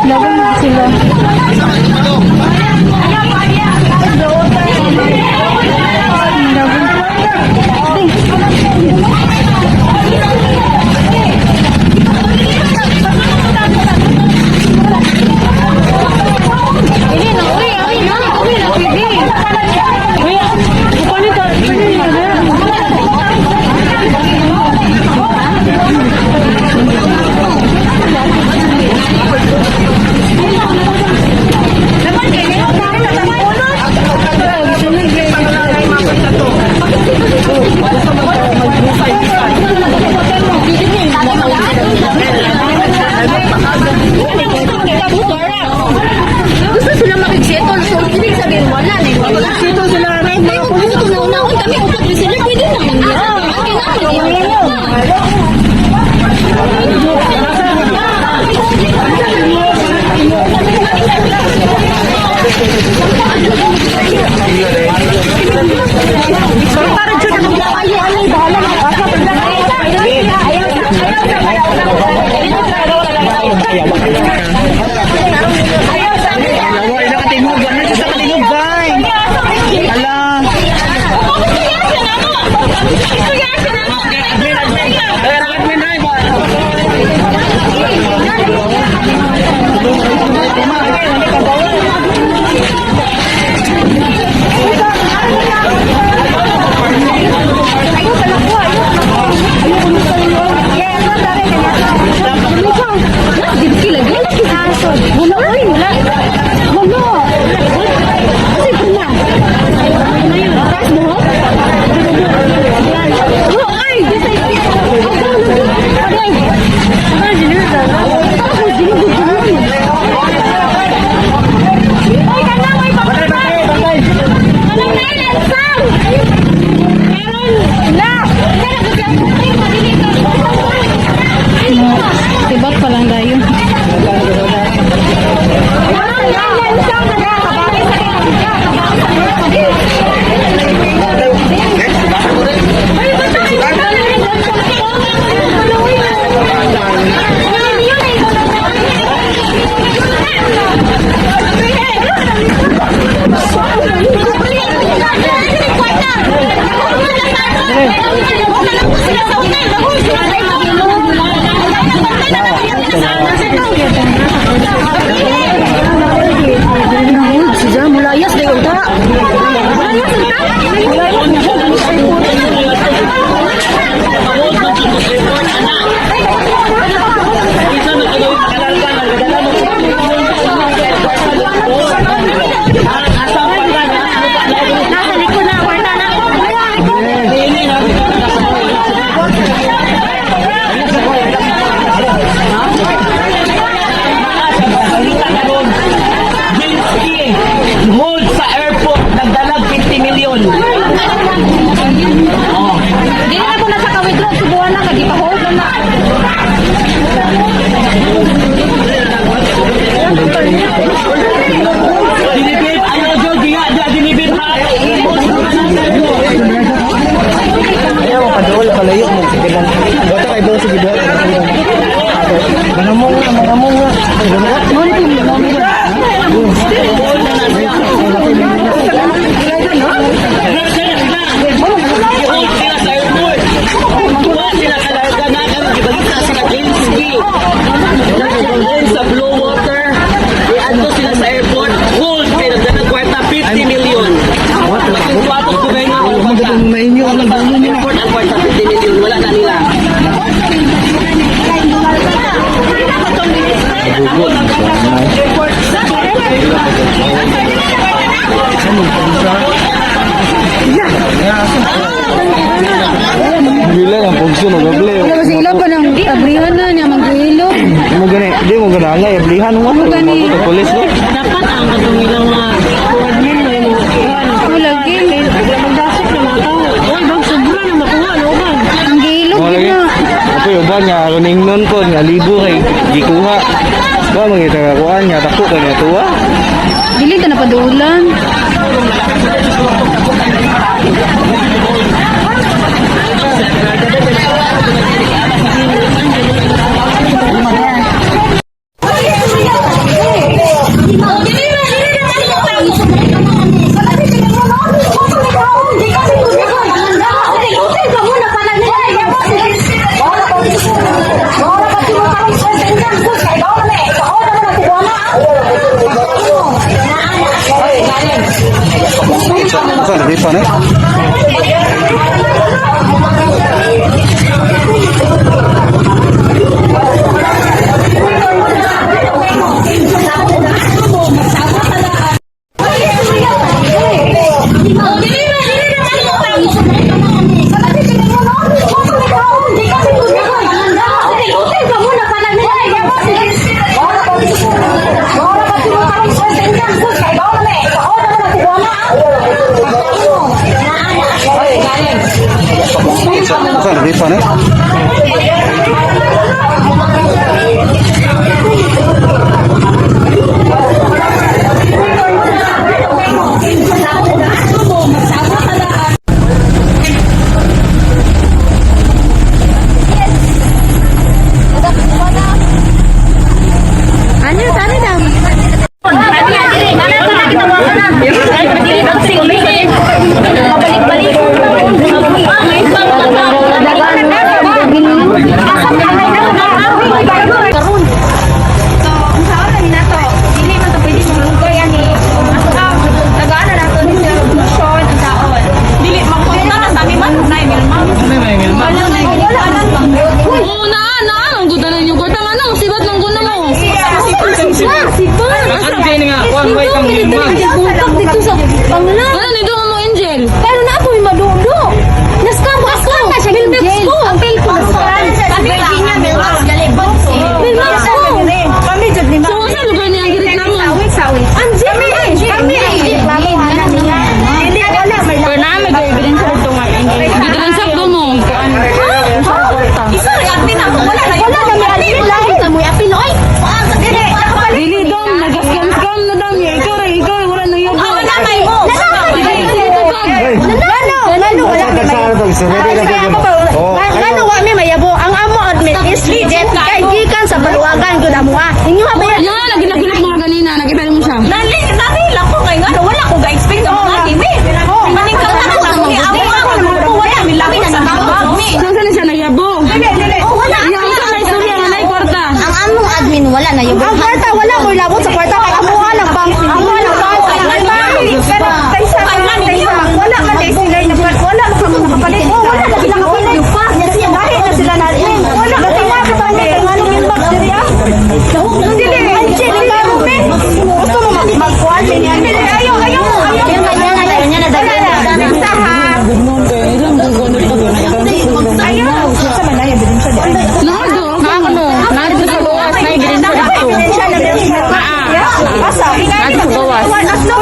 Laban na sila. Laban. Gusto sila makigsettle. So, ibig sabihin, wala na. Wala. Dito sila rin. Ay, kung gusto na unahon kami, upat rin sila, pwede naman nila. Ang kailangan, Yawa, ina katingog. Ano siya sa katingog, bay? Ala. Admin, admin. Eh, admin, ay, ba? Wala, oy, wala. Wala. Kasi pula. Taas mo? Oh, ay! Aray! Ako, ginugod-ginugod. Oy, kanang, oy, Batay, batay, batay. Kanang nailansang! Meron! Na! Tibak pa lang tayo. Mulayas na yung ta. Mulayas na ta. Nasa likod na, kwarta na. Hold sa airport, nagdalag 50 million. Oh. Di na ako nasa ka-withdraw. Subuhan na, nag-ipa-hold na na. Dinibib, ano jo, giya, da, dinibib ha. Ayaw, kadool, kalayo mo. Sige lang. Bata kay daw, sige daw. Manamong nga, manamong nga. Hold sila sa airport. Tuwa sila kalarga na, karon gibalita sila James Hold sa Blue Water. Iadto sila sa airport. Hold kay nagdalag kwarta 50 million. Magtuwa ko gobyerno ang kwarta. Mainyo ang nagdulo niya. Airport ang kwarta 50 million, wala na nila. Bila ang pugso, nagable. Wala kasi ila pa ng abrihan na niya, mag-ilo. Mo gani, di mo gani, angay, ablihan mo. Mo gani. Mabot ang pulis, no? Dapat ang katong ilang mga admin na yung Ako lagi. magdasok na mga tao. Oy, bag sobra na makuha no ba? Ang giilog Mo yun lagi. na. Ako yung ba nga, running nun po, nga libo kay gikuha. Ba, mga nga kuha, nga dako kay nga tuwa. Dili ta napadulan. Saan nagripa na? Saan nagripa na? Ano tani dam? So, ang saon na nato, dili man to pwede malugay ani. Tagaan na nato ni sila revolusyon ang saon. Dili mapunta na sa man na milma. Wala na wala na. Oo, naa, naa. Ang gusto na yung kwarta nga nang sibat ng guna mo. Sibat, sibat. Ano kayo nga? Kuan way kang milma. Dito sa pangla. Ano nito mo, Angel? Pero na ako'y madudo. Nascam ako. Milmax ko. Ang pay ko. Virginia Milmax gali bonsi. Milmax ko. Kami jud ni So, sa lugar niya ang gireklamo? Anjing kami. Kami. Hindi wala may Gitransak ko mo. Isa ra admin ako wala na. Wala na may apil lahi na may apil oy. Dili Dili dom, nagascam-scam na dam. Ikaw ra, ikaw wala na yun. wala may mo. Nano, nano wala may Oh, Ngano wa may mayabo. Ang amo admin is legit kay gikan sa baluwagan gyud amo ah. Inyo ha ba yan? Yan, nagilap-gilap mga ganina. Nakita mo siya. Nali nali ko kay ngano wala ko ga-expect nga mga dimi. Maning ka na ako ni amo ang grupo wala mi labi na sa bag mi. Saan saan siya nayabo? Oh wala. Iya, ikaw na istorya nga na'y kwarta. Ang among admin wala na yung Ang kwarta wala mo labot sa kwarta kay amo lang bang amo lang bang pero kaysa kaysa wala man kay sila na wala man kamo nakapalit. Oh, wala na sila nakapalit. Lahi na sila na admin. Wala na sila nakapalit. Ngano milmax diri ah? Dili, anjing karo me. Gusto mo magkuan ni niya. Dili, ayaw, ayaw, ayaw. Sa ha. Ayaw. Sa man ay ebidensya di. Nado, ano? Nado sa gawas, na ebidensya dito. Ebidensya na meron. Asa? Nado sa gawas. As long